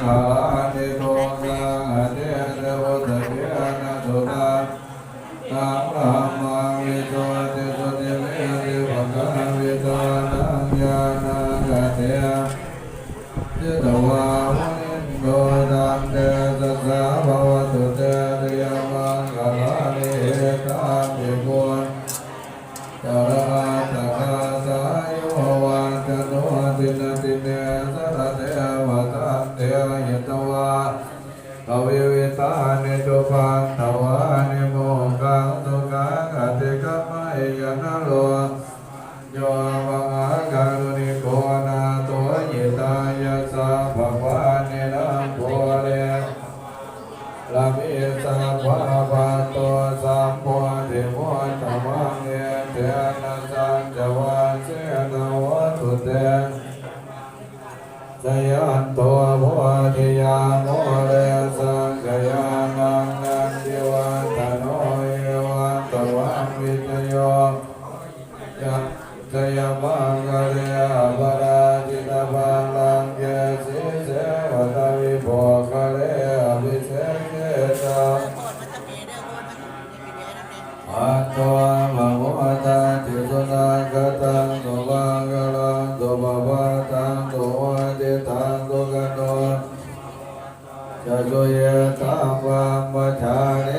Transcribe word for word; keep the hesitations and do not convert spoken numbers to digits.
maṅgalāni. Duggāhadiṭṭhibhujagena sudaṭṭhahatthaṃ, brahmaṃ visuddhijutimiddhibakābhidhānaṃ, jitavā munindo tantejasā bhavatu te jayamaṅgalāni. Etāpi buddhajayamaṅgalaaṭṭhagāthā, yo vācano dinadine sarate matandī, hitvānanekavividhāni cupaddavāni, mokkhaṃ sukhaṃ adhigameyya naro sapañño. Mahākāruṇiko nātho, hitāya sabbapāṇinaṃ, pūretvā pāramī sabbā, patto sambodhimuttamaṃ. Etena saccavajjena, hotu te jayanto bodhiyā mūle, sakyānaṃ nandivaḍḍhano, evaṃ tvaṃ vijayo hohi jayamaṅgale, aparājitapallaṅke sīse paṭhavipokkhare, abhiseke sabbabuddhānaṃ aggappatto pamodati. Sunakkhattaṃ sumaṅgalaṃ, supabhātaṃ suhuṭṭhitaṃ, sukhaṇo sumuhutto ca suyiṭṭhaṃ brahmacāri